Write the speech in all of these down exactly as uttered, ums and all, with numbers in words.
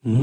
بسم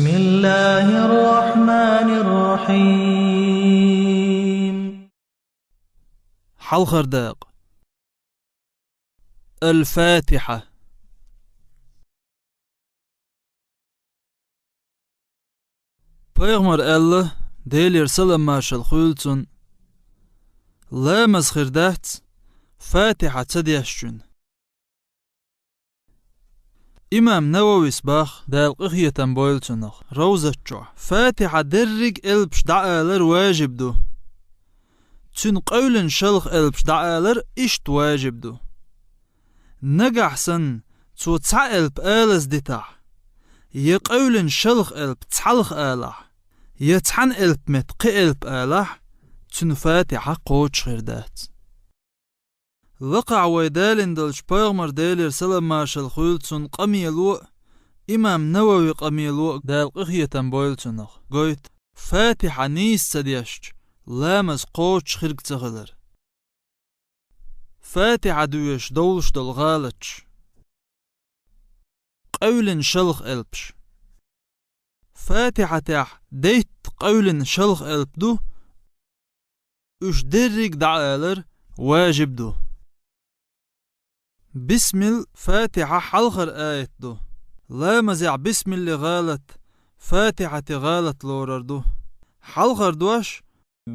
الله الرحمن الرحيم. Хьалхара дакъа. الفاتحة. Пайхамара аьлла, Делера салам-маршалла хуьлда цунна: ламаз хир дац Фатихьа ца дешчун. Имам Нававис бах, Дала къинхетам бойла цунах, Равзат чохь: Фатихьа дерриг а элпаш дӀаалар важиб ду. Цуьнан къевлина шалха элпаш дӀаалар иштта важиб ду. Нагахь санна цо цхьа элп алаза дитахь, я къевлина шалха элп цхьалха алахь, я цхьана элпа метта кхин элп алахь, цуьнан Фатихьа кхочуш хир дац. Лакхахь вай далийна долчу Пайхамара, Делера салам-маршалла хуьлда цунна, къамело а, имам Навави къамело а, Дала къинхетам бойла цунах, гойту: Фатихьа нийса ца дешча, ламаз кхочуш хирг ца хилар. Фатихьа доьшуш довлуш долу гӀалаташ. Къевлина шалха элпаш. Фатихьа тӀехь дейтта къевлина шалха элп ду, уьш дерриг а дӀаалар важиб ду. Бисмилла Фатихьа хьалхара аят ду. Ламазехь бисмиллин гӀалат Фатихьатин гӀалат лорар ду. Хьалхара дош: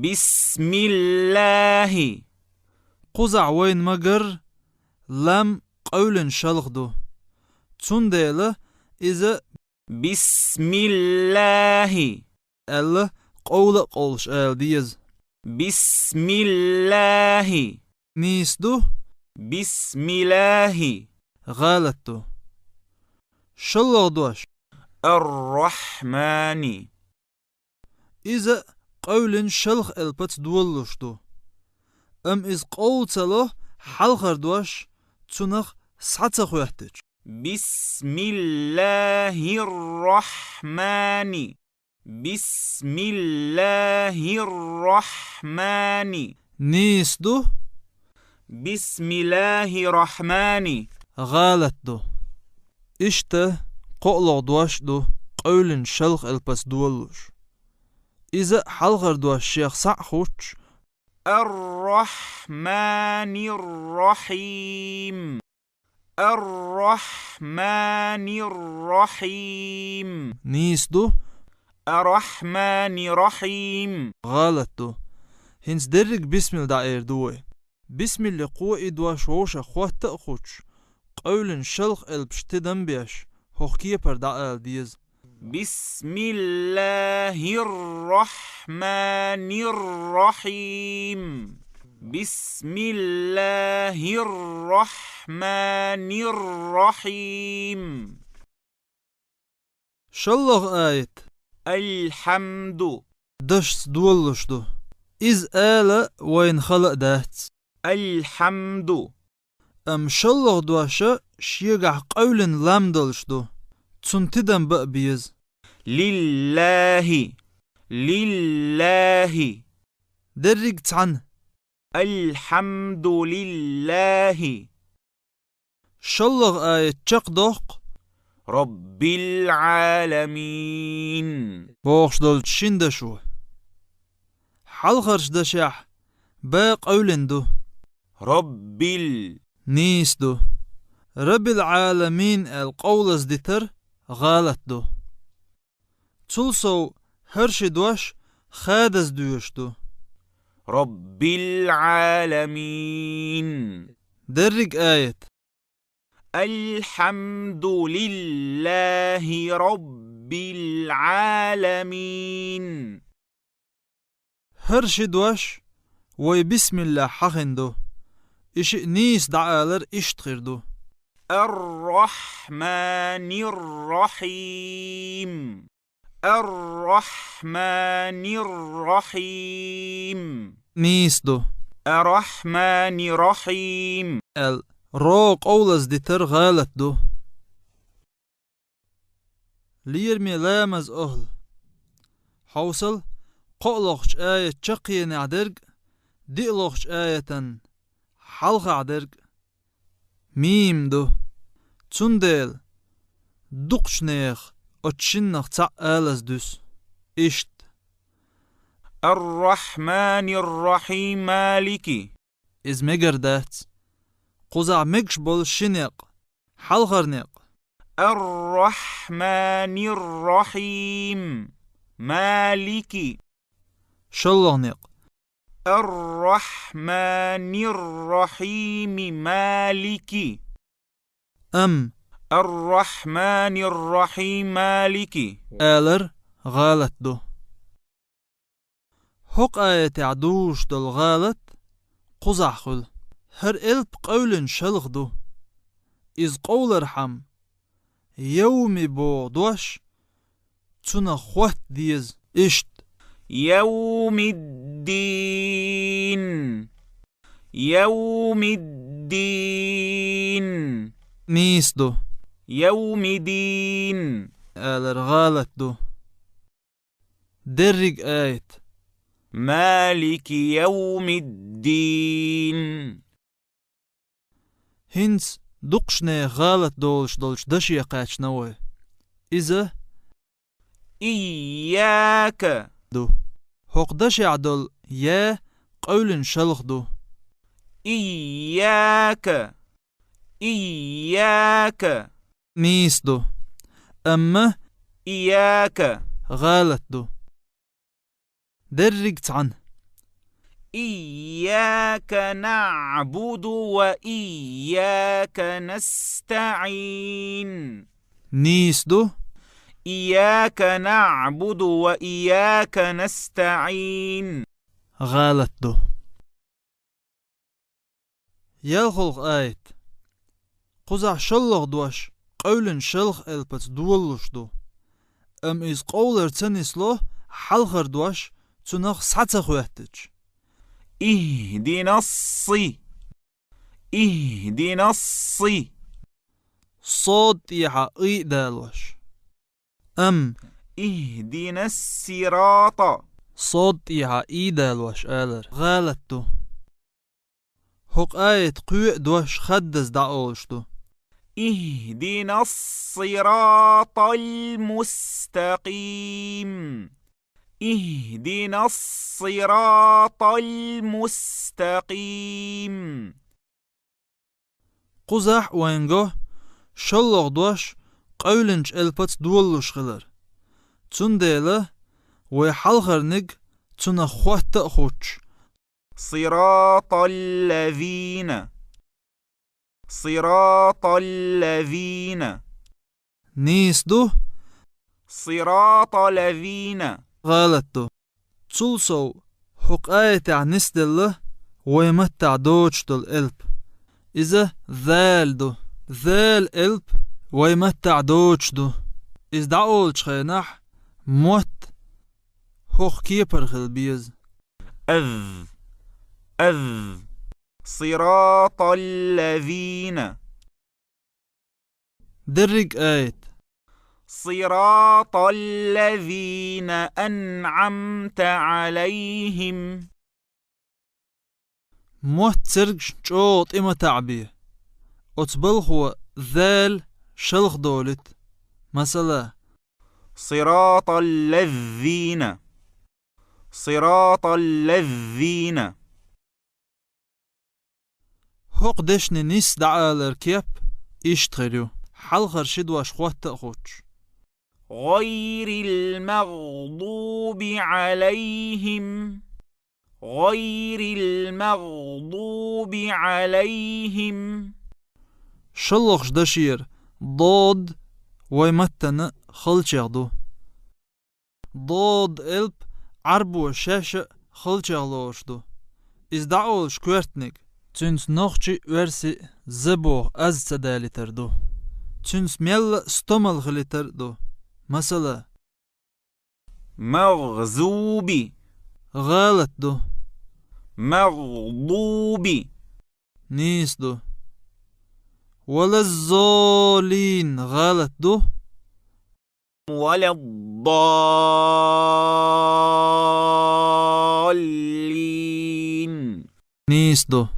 بسم الله. Кхузахь вайна ма-гарра, лам къевлина шалха ду. Цундела иза بسم الله аьлла, къовла а къовлуш ала деза. بسم الله. Нийса ду. بسم الله. ГӀалат ду. ШоллагӀа дош: الرحمن. Иза къевлина шалха элпаца долалуш ду. Амма иза къовла ца ло, хьалхара дош цунах схьа ца хоьттича. بسم الله الرحمن. بسم الله الرحمن. Нийса ду. بسم الله الرحمن. ГӀалат ду. Иштта кхоалгӀа дош ду къевлина шалха элпаца долалуш. Иза а хьалхара дош шех схьа а хуьттуш. الرحمن الرحيم. الرحمن الرحيم. Нийса ду. الرحمن الرحيم. ГӀалат ду. ХӀинца дерриг а бисмилла дӀаэр ду вай. Бисмиллин кхо и дош вовшах хотта а хуьттуш, къевлина шалха элпаш тидам беш, хӀокху кепара дӀаала деза. بسم الله الرحمن الرحيم. بسم الله الرحمن الرحيم. ШоллагӀа аят. الحمد. Дашца долалуш ду. Иза ала вайна хала а дац. الحمد. Амма шоллагӀа дош шегахь къевлина лам долуш ду. Цунна тидам бан а беза. لله. لله. Дерриг а цхьаьна. الحمد لله. ШоллагӀа аят чекхдоккху. رب العالمين. Бохуш долчу шина дашо. Хьалхарчу дашехь ба къевлина ду. رب ال. Нийса ду. Раббил Ӏаламин аьлла къовлаза дитар гӀалат ду. Цул сов хӀара ши дош хадаза доьшуш ду. رب العالمين. Дерриг аят. الحمد لله رب العالمين. ХӀара ши дош вай бисмиллахь хьахийна ду. И шиъ нийса дӀаалар иштта хир ду. الرحمن الرحيم. الرحمن الرحيم. Нийса ду. الرحمن الرحيم. Аьлла, ро къовлаза дитар гӀалат ду. Лераме ламаза охӀла. Хьовсал, кхоалгӀачу аят чаккхенехь дерг, диълагӀчу аятан хьалхахь дерг мим ду. Цундела дукхачу нехан оцу шиннах цхьаъ алаза дуьсу. Иштта. الرحمن الرحيم مالك. Иза мегар дац. Кхузахь мегаш болу ши некъ. Хьалхара некъ. الرحمن الرحيم مالك. ШоллагӀа некъ. الرحمن الرحيم مالك. Амма الرحمن الرحيم مالك алар гӀалат ду. ХӀокху аятехь дузуш долу гӀалат кхузахь хуьлу. ХӀара элп къевлина шалха ду. Иза къовлархьама, «Йовми» боху дош цунах хӀотта деза. Иштта. يوم الدين. يوم الدين. Нийса ду. يوم الدين. Алар гӀалат ду. Дерриг аят. مالك يوم الدين. ХӀинца дукхачу нехан гӀалат долуш долчу даше кхаьчна вай. Иза إياك ду. ХӀокху дашехь долу «я» къевлина шалха ду. إياك. إياك. Нийса ду. Амма إياك гӀалат ду. Дерриг цхьаьна. إياك نعبد وإياك نستعين. Нийса ду. إياك نعبد وإياك نستعين. ГӀалат ду. ЯлхолгӀа аят. Кхузахь шоллагӀа дош къевлина шалха элпаца долалуш ду. Амма иза къовлар ца нисло, хьалхара дош цунах схьа ца хӀоьттича. اهدنا الص. اهدنا الص. Сод тӀехьа и далош. Амма اهدنا الصراط. Сод тӀехьа и далош алар гӀалат ду. ХӀокху аят кхоъ а дош хаддаза дӀаолуш ду. اهدنا الصراط المستقيم. اهدنا الصراط المستقيم. Кхузахь вайна го шоллагӀа дош къевлинчу элпаца долалуш хилар. Цундела вай хьалхарниг цунах хотта а хуттуш. صراط الذين. صراط الذين. Нийса ду. صراط الذين. ГӀалат ду. Цул сов, хӀокху аятехь нисделла вай маттахь доцуш долу элп. Иза зал ду. Зал элп вай маттахь доцуш ду. Иза дӀаолучу хенахь мотт хӀокху кепара хила беза. أذ. أذ. صراط الذين. Дерриг аят. صراط الذين أنعمت عليهم. Мотт цергаш чӀогӀа тӀе ма таӀабе. Оцу балхо зал шалха долуьйту. Масала. صراط الذين. صراط الذين. ХӀокху дешнийн нисса дӀаалар кеп иштта хир ю, хьалхара ши дош хотта а хуттуш. غير المغضوب عليهم. غير المغضوب عليهم. ШолгӀачу дашера дод вай маттана халчех ду. Дод элп Ӏарбо шаьш а халчех лоруш ду. Иза дӀаолуш коьртаниг, цуьнца нохчи а, оьрси а з боху аз ца далийтар ду. Цуьнца мелла а стомал хилийтар а ду. Масала. مغضوب. ГӀалат ду. مغضوب. Нийса ду. ولا الضالين. ГӀалат ду. ولا الضالين. Нийса ду.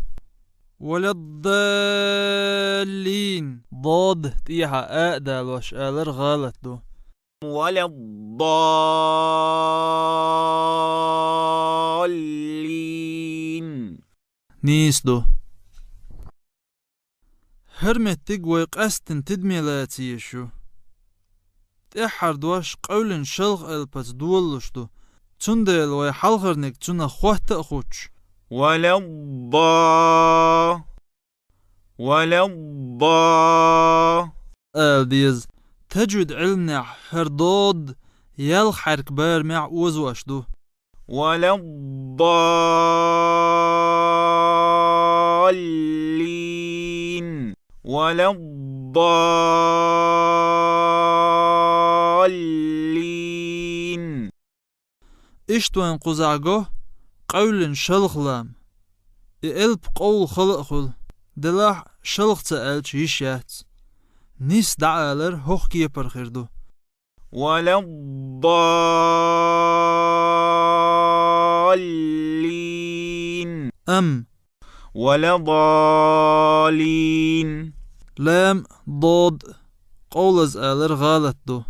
ولا الضالين. Дод тӀехьа а далош алар гӀалат ду. ولا الضالين. Нийса ду. ХӀара меттиг вай къаьстина тидаме лаца езаш ю. ТӀеххьара дош къевлина шалха элпаца долалуш ду. Цундела вай хьалхарниг цунах хотта а хуташ. ولا الضا-، ولا الضا-، ала деза. Таджвид Ӏилманехь хӀара дод ялх хьарка барамехь озош ду. ولا الضالين. ولا الضالين. Иштта вайна кхузахь го къевлина шалха лам. И элп къовла хала а хуьлу, делахь а шалха ца аьлча йиш яц. Нийса дӀаалар хӀокху кепара хир ду. ولا الضالين. Ам. ولا الضالين. Лам, дод къовлаза алар гӀалат ду.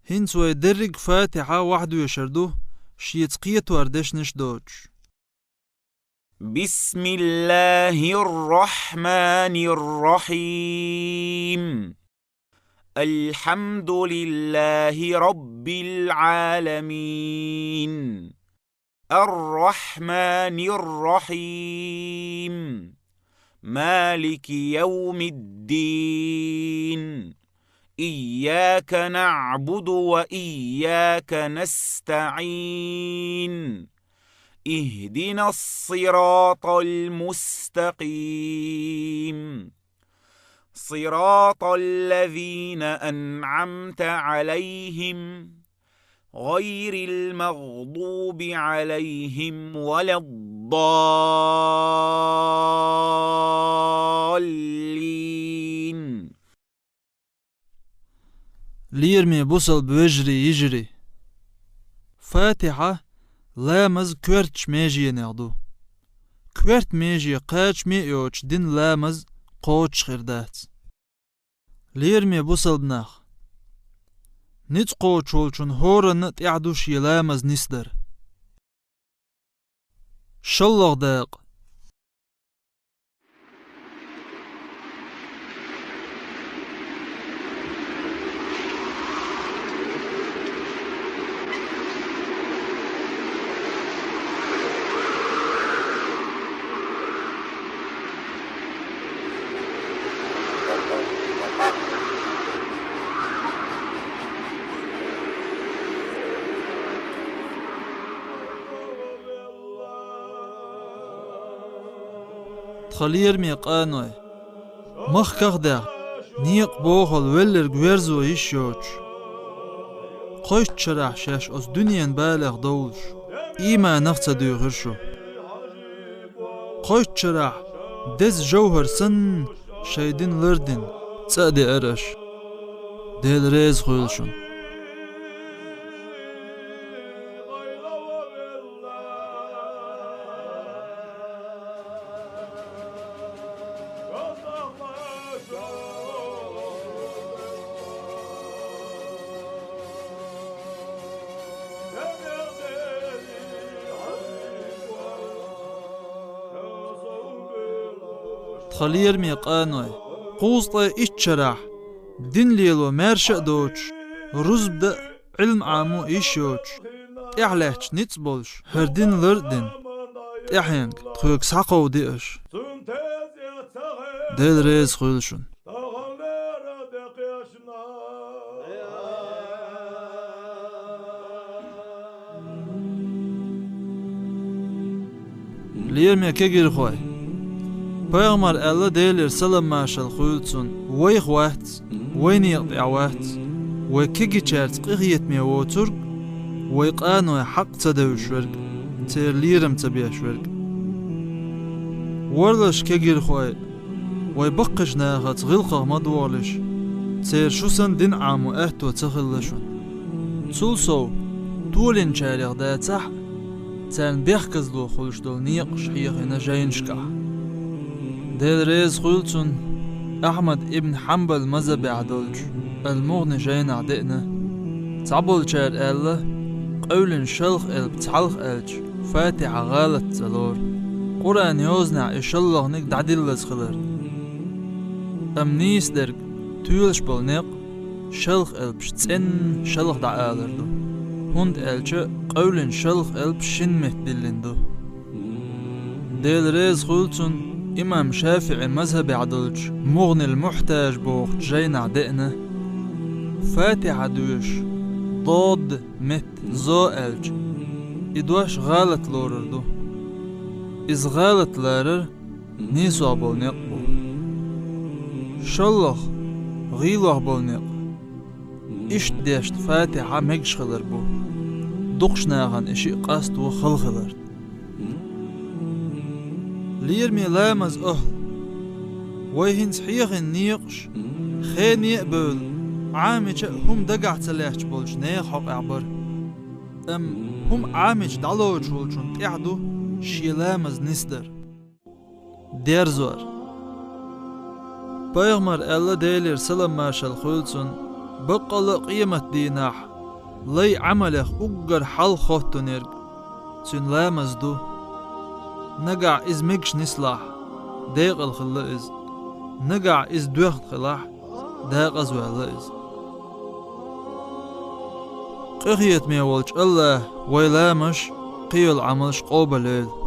ХӀинца вай дерриг а Фатихьа вахьдоьшур ду, шеца кхетор дешнаш доцуш. بسم الله الرحمن الرحيم. الحمد لله رب العالمين. الرحمن الرحيم. مالك يوم الدين. إياك نعبد وإياك نستعين. اهدنا الصراط المستقيم. صراط الذين أنعمت عليهم غير المغضوب عليهم ولا الضالين. Лераме бусалба вежарий, йижарий. Фатихьа ламаз коьртачу меженех ду. Коьрта меже кхачаме а йоцуш дина ламаз кхочуш хир дац. Лераме бусалба нах. Ницкъ кхочуш волчун хӀоранна а тӀехь ду шен ламаз нисдар. ШоллагӀа дакъа. Тхан лераме къаной, махках а даьхна, некъа бохал велларг верзо йиш йоцуш, кхойтта шарахь шаьш оцу дуьненан балех довлуш, ийманах а ца дуьйхира шу. Кхойтта шарахь деза жовхӀар санна шайн дин лардина цӀа а деара аша. Дела реза хуьлда шуна. Тхан лераме къаной, кхузткъе итт шарахь дин лело маьрша а доцуш, рузба дан а, Ӏилма Ӏамо а йиш йоцуш, тӀаьхьалаьтташ ницкъ болуш, хӀара дин лар а дина, тӀаьхьенга тхоьга схьакховдийша. Дела реза хуьлда шуна. Лераме кегийрхой, пайхамара аьлла, Делера салам-маршалла хуьлда цунна: вайх вац, вайн некъа тӀехь вац. Вай кегийчаьрца къинхетаме воцург, вай къаной хьакъ ца девзаш верг, церан лерам ца беш верг. Варлаш кегийрхой, вай баккхийчу нахаца гӀиллакхах ма догӀалаш, церан шу санна дин Ӏамо аьтто ца хилла шуна. Цул сов, толийначарех дацахь а, царна бехказло хуьлуш долу некъаш хьехийна жайнашкахь. Дела реза хуьлу цунна, Ахьмад ибн Хьанбал мазхӀабехь долчу Ал-МугӀни жайнахь деана. Цхьаболчара аьлла, къевлина шалха элп цхьалха аьлча, Фатихьа гӀалат ца лору, Къуръан йозанехь и шолгӀаниг дӀадиллаза хилар. Амма нийса дерг, тоьлуш болу некъ шалха элпаш цӀена шалха дӀаалар ду, хӀунда аьлча къевлина шалха элпаш шина метта диллина ду. Дела реза хуьлу цунна, имам ШафиӀи мазхӀабехь долчу МугӀнил Мухьтаж бохучу жайнахь деана. Фатихьа доьшуш, дод метта зо аьлча, и дош гӀалат лорур ду. Иза гӀалат ларар нийсо болу некъ бу. ШолгӀа, гӀийлох болу некъ. Иштта дешна Фатихьа мегаш хилар бу. Дукхачу нахана и шиъ къасто хала хиларна. Лераме ламазан охӀла! Вай хӀинца хьехийна некъаш, хене а бевлла, Ӏамича а хӀума дагахь ца лаьтташ болчу нехан хьокъехь бара. Амма хӀума Ӏамича дӀалоцуш волчунна тӀехь ду шен ламаз нисдар. Дерзор. Пайхамара аьлла, Делера салам-маршалла хуьлу цунна, баккъалла а къематдийнахь лай Ӏамалех уггар хьалха хоттунерг цуьнан ламаз ду. Нагахь иза мегаш нислахь, декъала хилла иза. Нагахь иза доьхна хилахь, декъаза ваьлла иза. Къинхетаме волчу АллахӀа вай ламазаш, кхийолу Ӏамалш къобалйойла.